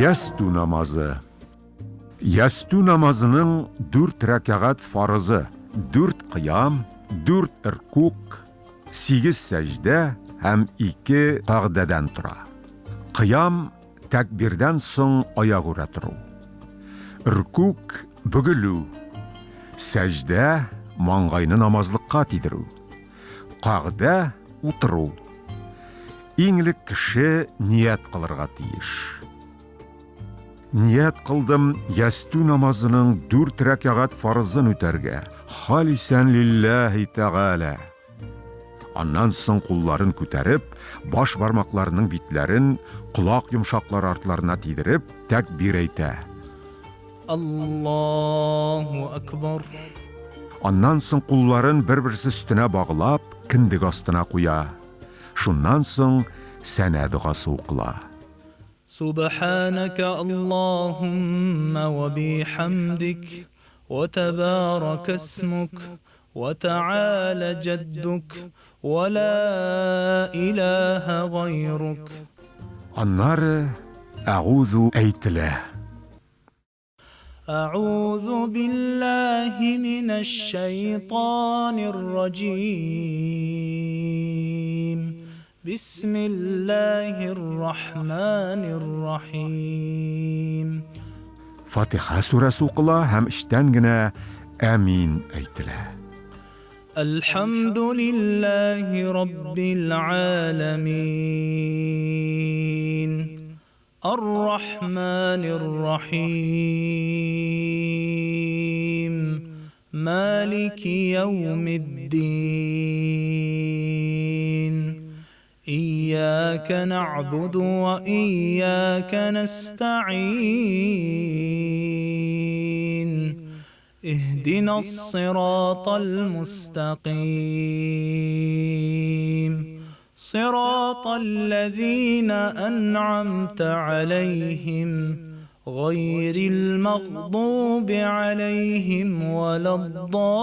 Ястү намазы. Ястү намазының дүрт рәкәгать фарызы, дүрт кыям, дүрт ркук, сигез сәҗдә һәм ике кагъдәдән тора. Кыям, тәкбирдән соң аягүрә тору. Ркук, бөгелү. Сәҗдә, маңгайны намазлыкка тидерү. Кагъдә, утыру. Иң элек кеше ният кылырга тиеш. Ният кылдым ястү намазының дүрт рәкәгать фарызын үтәргә. Халисән лилләһи тәгалә. Аннан соң кулларын күтәреп, баш бармакларының битләрен колак йомшаклары артларына тидереп, тәкбир әйтә. Аллаһу акбар. Аннан соң кулларын бер-берсе өстенә баглап, кендек астына куя. Шуннан соң сәнә догасы укыла. Субханәкә Аллаһуммә вә бихәмдик, вә тәбарәкә исмүк, вә тәгалә җәддүк, вә лә иләһә гайрук. Аннары Әгузу әйтелә. Әгузу биллаһи минәш-шәйтанир раҗим. Бисмиллаһир рахманир рахим. Фатиха сүрәсе укыла һәм эчтән генә Әмин әйтелә. Әлхәмдүлиллаһи раббил галәмин. Ар-рахманир рахим. Малики яумиддин. Ияка нәгъбуду ва ияка нәстәгыйн. Иһдинас-сиратал мустәкыйм. Сиратал ләзина әнъамта галәйһим, гайрил мәгъдуби галәйһим вәләд-даллин.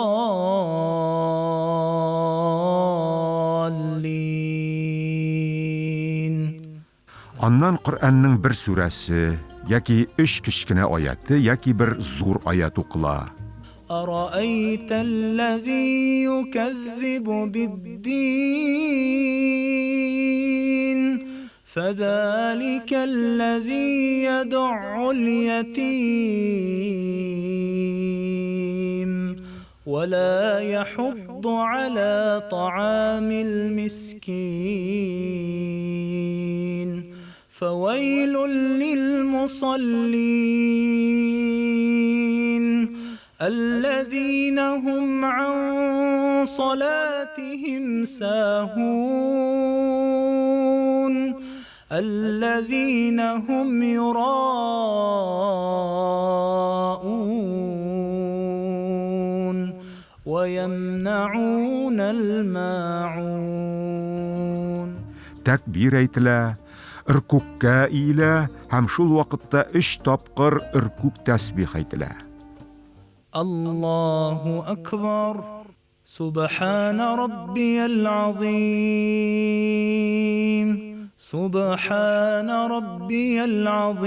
Аннан Коръәннең бер сүрәсе, яки өч кечкенә аяте, яки бер зур аять укыла. Араәйтәлләзи юкәззибу биддин, фәзаликәлләзи ядъул ятим, Вә лә яхудду галә таамил мискин. Фәвәйлүл лил мусаллин, әлләзинә һум ан салатиһим саһун, әлләзинә һум юраун вә йәмнәунәл мәгун. Тәкбир әйтелә, ркүккә иелә һәм шул вакытта өч тапкыр ркүк тәсбих әйтелә. Аллаһу әкбар. Субхана раббиял азыйм, Субхана раббиял азыйм,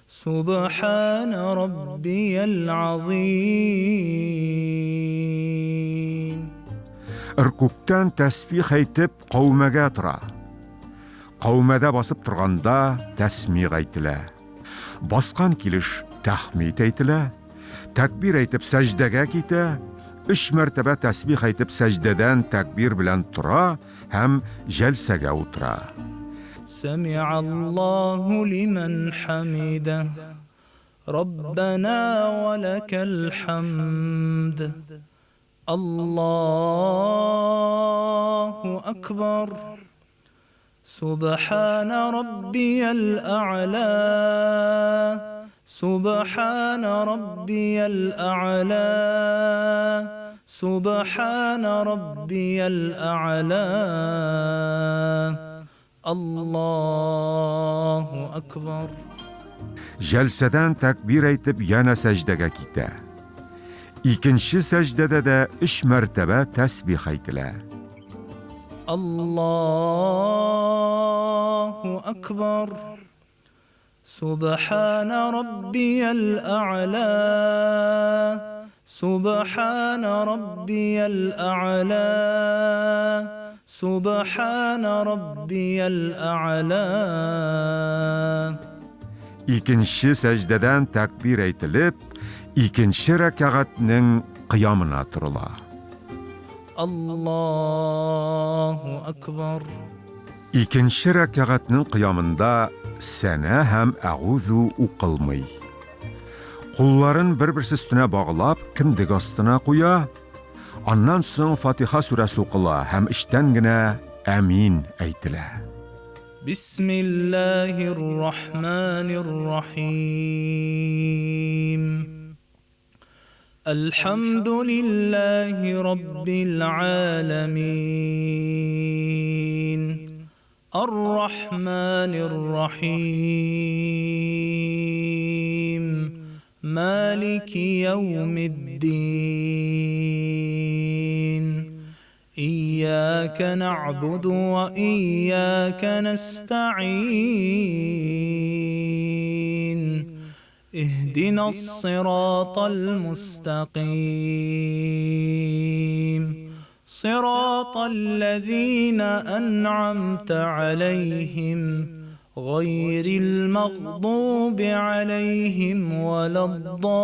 Субхана раббиял азыйм. Ркүктән тәсбих әйтеп, каумәгә тора. Каумәдә басып торганда тәсмигъ әйтелә. Баскан килеш тәхмид әйтелә, тәкбир әйтеп сәҗдәгә китә, өч мәртәбә тәсбих әйтеп сәҗдәдән тәкбир белән тора һәм җәлсәгә утыра. Сәми'аллаһу лимән хәмидәһ, Раббәнә вә ләкәл хәмд. Аллаһу әкбәр. Субхана раббиял әгъла, Субхана раббиял әгъла, Субхана раббиял әгъла. Аллаһу әкбәр. Җәлсәдән тәкбир әйтеп янә сәҗдәгә китә. Икенче сәҗдәдә дә өч мәртәбә тәсбих әйтелә. Аллаһу акбар. سبحان ربي الأعلى سبحان ربي الأعلى سبحان ربي الأعلى. Икенче сәҗдәдән тәкбир әйтелеп, икенче рәкәгатьнең кыямына торыла. Аллаһу акбар. Икенче рәкәгатьнең кыямында сәнә һәм әгузу укылмый. Кулларын бер-берсе өстенә баглап, кендек астына куя. Аннан соң Фатиха сүрәсе укыла һәм эчтән генә әмин әйтелә. Бисмиллаһир рахманир рахим. Әлхәмдүлиллаһи раббил аламин. Ар-рахманир рахим. Малики яумиддин. إياك نعبد وإياك نستعين. اهدنا الصراط المستقيم. صراط الذين أنعمت عليهم غير المغضوب عليهم ولا الضالين.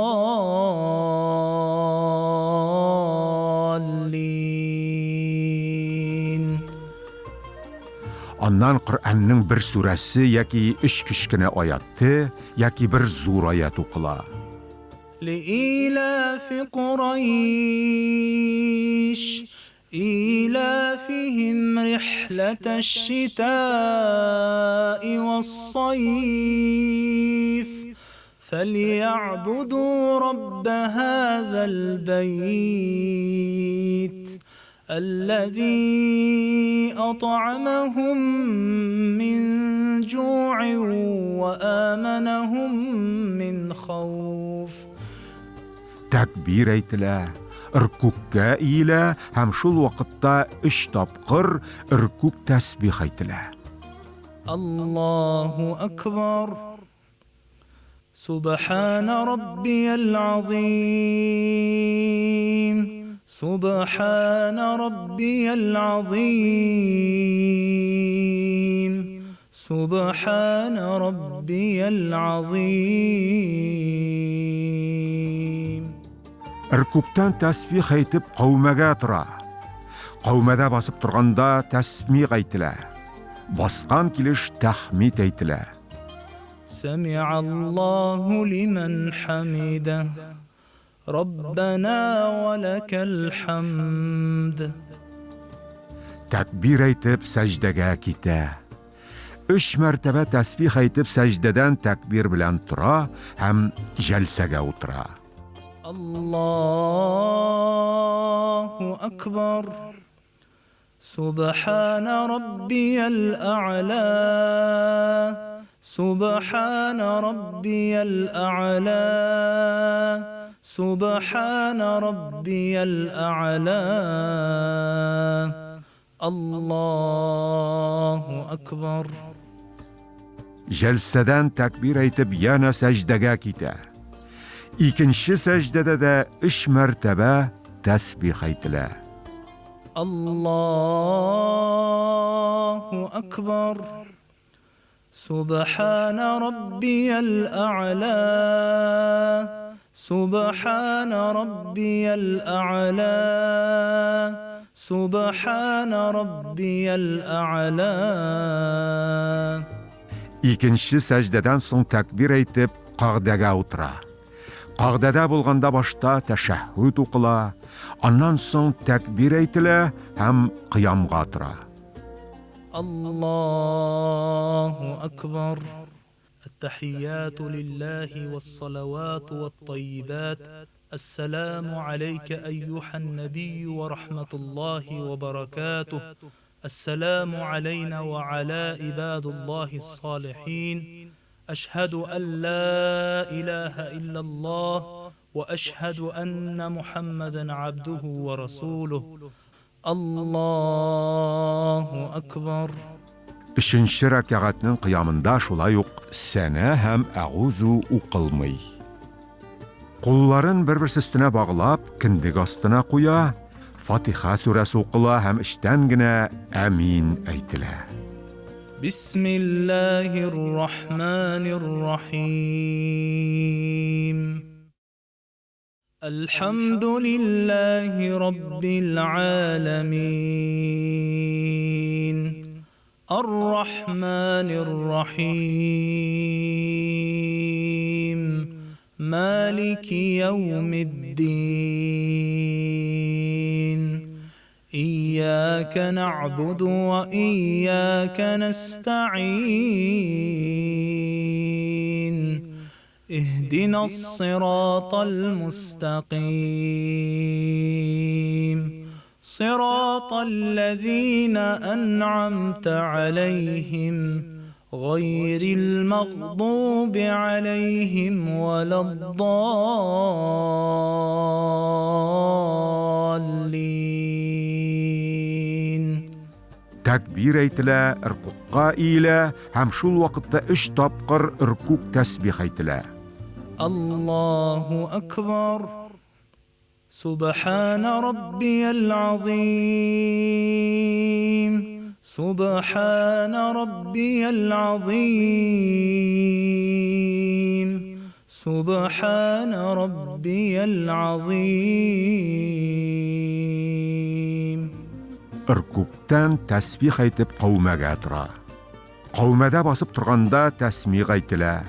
Аннан Коръәннең бер сүрәсе яки өч кечкенә аяты яки бер зур аят укыла. لإيلاف قريش إيلافهم رحلة الشتاء والصيف فليعبدوا رب هذا البيت الذي أطعمهم من جوع وآمنهم من خوف. Тәкбир әйтелә, ркүккә иелә һәм шул вакытта өч тапкыр ркүк тәсбих әйтелә. Аллаһу акбар. سبحان ربي العظيم. سبحان ربي العظيم. سبحان ربي العظيم. Ркүктән тәсбих әйтеп каумәгә тора. Каумәдә басып торганда тәсмих әйтелә. Баскан килеш тәхмид әйтелә. سمع الله لمن حمده. ربنا ولك الحمد. Тәкбир әйтеп сәҗдәгә китә. Өч мәртәбә тәсбих әйтеп сәҗдәдән тәкбир белән тора һәм җәлсәгә утыра. الله أكبر. سبحان ربي الأعلى. سبحان ربي الأعلى. سبحان ربي الأعلى. الله أكبر. Җәлсәдән тәкбир әйтеп янә сәҗдәгә китә. Икенче сәҗдәдә дә өч мәртәбә тәсбих әйтелә. الله أكبر. سبحان ربي الأعلى. سبحان ربي الأعلى. سبحان ربي الأعلى. Икенче сәҗдәдән соң тәкбир әйтеп кагдәгә утыра. Кагдәдә булганда башта тәшәһһүд укыла, аннан соң тәкбир әйтелә һәм кыямга тора. الله أكبر. التحيات لله والصلوات والطيبات. السلام عليك أيها النبي ورحمة الله وبركاته. السلام علينا وعلى عباد الله الصالحين. أشهد أن لا إله إلا الله وأشهد أن محمدا عبده ورسوله. Аллаһу акбар. Өченче рәкәгатьнең кыямында шулай ук сәнә һәм әгузу укылмый. Кулларын бер-берсе өстенә баглап, кендек астына куя, Фатиха сүрәсе укыла һәм эчтән генә әмин әйтелә. Бисмиллаһир рахманир рахим. الحمد لله رب العالمين الرحمن الرحيم مالك يوم الدين إياك نعبد وإياك نستعين اهدنا الصراط المستقيم صراط الذين أنعمت عليهم غير المغضوب عليهم ولا الضالين. Тәкбир әйтелә, ркукка иелә һәм шул вакытта өч тапкыр ркук тәсбих әйтелә. Аллаһу акбар. Субхана раббиял азим. Субхана раббиял азим. Субхана раббиял азим. Ркуктан тәсбих әйтеп каумәгә тора. Каумәдә басып торганда тәсмих әйтелә.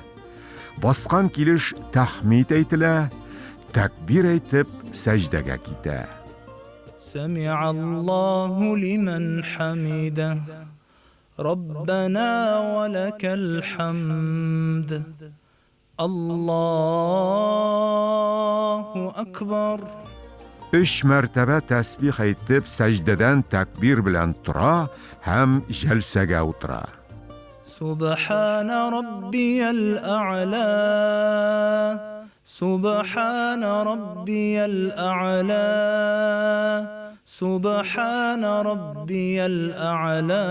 Баскан килеш тәхмид әйтелә, тәкбир әйтеп сәҗдәгә китә. Сәми'аллаһу лиман хамида. Раббана ва лакал хамд. Аллаһу акбар. Өч мәртәбә тәсбих әйтеп, сәҗдәдән тәкбир белән тора һәм җәлсәгә утыра. Субхана раббиял а'ла. Субхана раббиял а'ла. Субхана раббиял а'ла.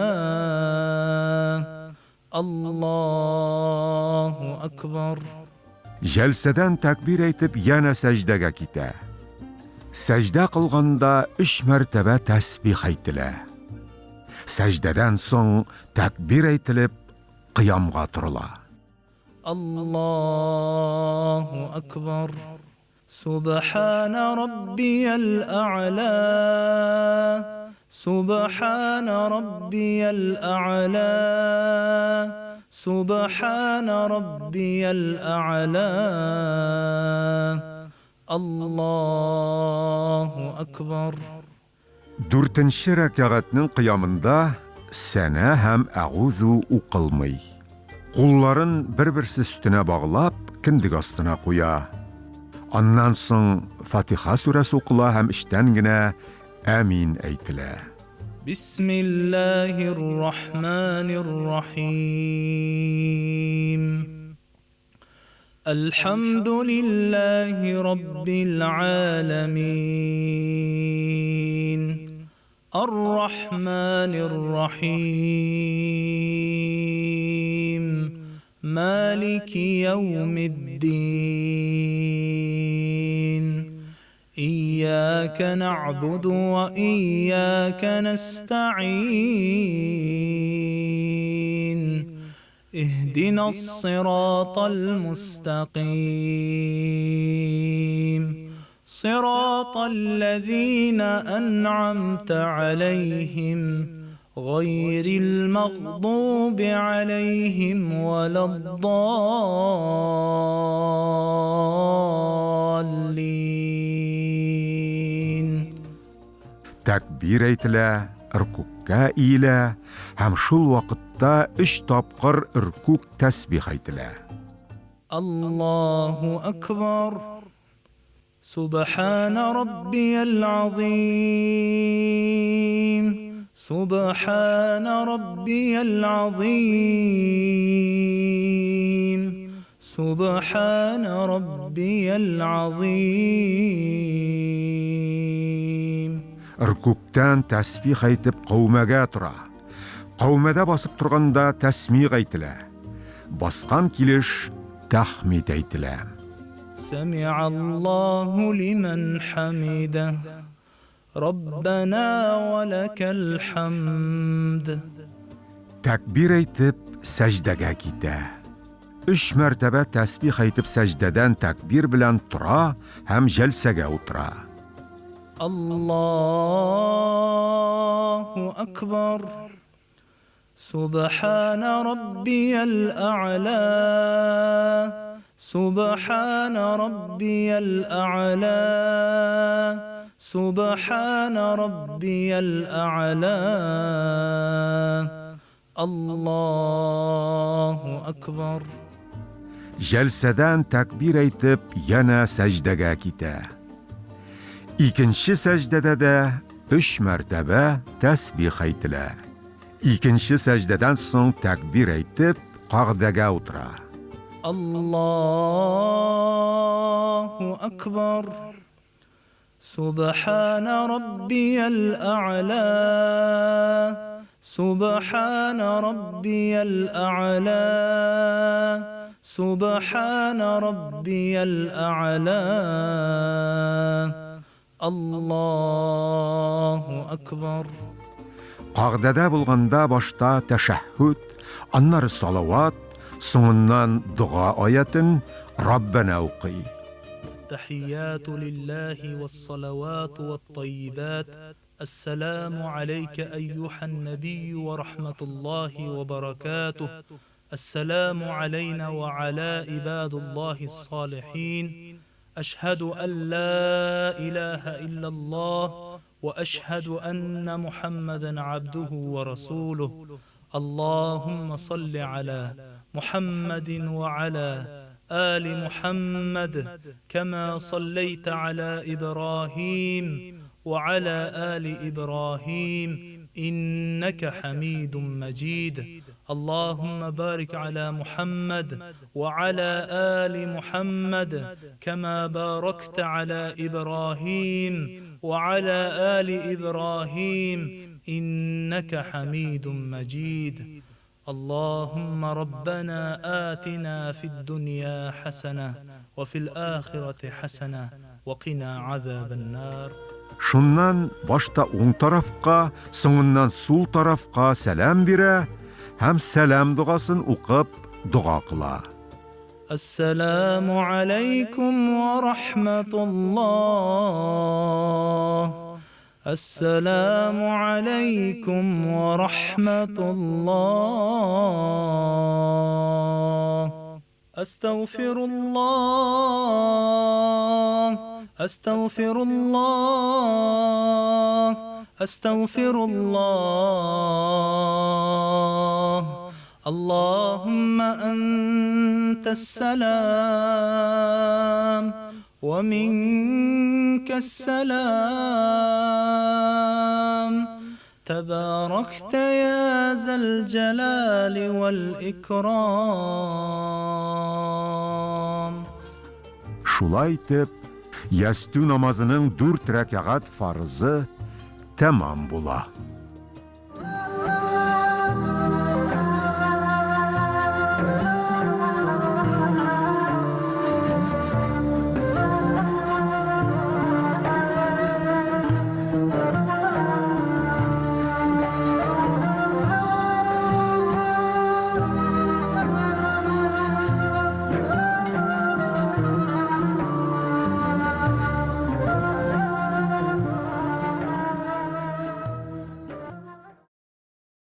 Аллаһу акбар. Җәлсәдән тәкбир әйтеп, янә сәҗдәгә китә. Сәҗдә кылганда өч мәртәбә тәсбих әйтелә. Сәҗдәдән соң тәкбир әйтелеп, кыямга торыла. Аллаһу акбар. Субхана раббиял а'ла. Субхана раббиял а'ла. Субхана раббиял а'ла. Аллаһу акбар. Дүртенче рәкәгатьнең кыямында сәнә һәм әгузу укылмый. Кулларын бер-берсе өстенә баглап, кендек астына куя. Аннан соң Фатиха сүрәсе укыла һәм эчтән генә әмин әйтелә. Бисмиллаһир рахманир рахим. Әлхәмдүлиллаһи раббил аламин. Ар-рахманир рахим. Малики яумиддин. Ияка нa'буду ва ияка nasta'in. اهدنا الصراط المستقيم صراط الذين أنعمت عليهم غير المغضوب عليهم ولا الضالين. Тәкбир әйтелә, ркукка иелә һәм шул вакытта өч тапкыр ркук тәсбих әйтелә. Аллаһу акбар. Субхана раббиял азим. Субхана раббиял азим. Субхана раббиял азим. Ркүктән тәсбих әйтеп каумәгә тора. Каумәдә басып торганда тәсмигъ әйтелә. Баскан килеш тәхмид әйтелә. Сәми'аллаһу лимән хәмидәһ. Раббана ва ләкәл хәмд. Тәкбир әйтеп, сәҗдәгә китә. Өч мәртәбә тәсбих әйтеп сәҗдәдән тәкбир белән тора һәм җәлсәгә утыра. Аллаһу акбар. Субхана раббиял а'ла. Субхана раббиял а'ла. Субхана раббиял а'ла. Аллаһу акбар. Җәлсәдән тәкбир әйтеп, янә сәҗдәгә китә. Икенче сәҗдәдә дә өч мәртәбә тәсбих әйтелә. Икенче сәҗдәдән соң тәкбир әйтеп, кагъдәгә утыра. Аллаһу акбар. Субхана раббиял а'ла. Субхана раббиял а'ла. Субхана раббиял а'ла. Аллаһу акбар. Кагъдәдә булганда башта тәшәһһүд, аннары салават, соңыннан дога аятен Раббәнә укый. التحيات لله والصلوات والطيبات السلام عليك أيها النبي ورحمة الله وبركاته السلام علينا وعلى عباد الله الصالحين أشهد أن لا إله إلا الله وأشهد أن محمدا عبده ورسوله اللهم صل على محمد وعلى آل محمد كما صليت على إبراهيم وعلى آل إبراهيم إنك حميد مجيد اللهم بارك على محمد وعلى آل محمد كما باركت على إبراهيم وعلى آل إبراهيم إنك حميد مجيد اللهم ربنا آتنا في الدنيا حسنة وفي الآخرة حسنة وقنا عذاب النار. Шуннан башта уң тарафка, соңыннан сул тарафка сәлам бирә һәм сәлам догасын укып дога кыла. Ассаламу алейкум ва рахматуллах. Ассаламу алейкум ва рахматуллах. Астагфируллах. Астагфируллах. Астагфируллах. Аллахумма антас салам ва минкас салам. Табаракта я зал джалали вал икрам. Шулай итеп, ястү намазының дүрт рәкәгать фарызы тәмам була.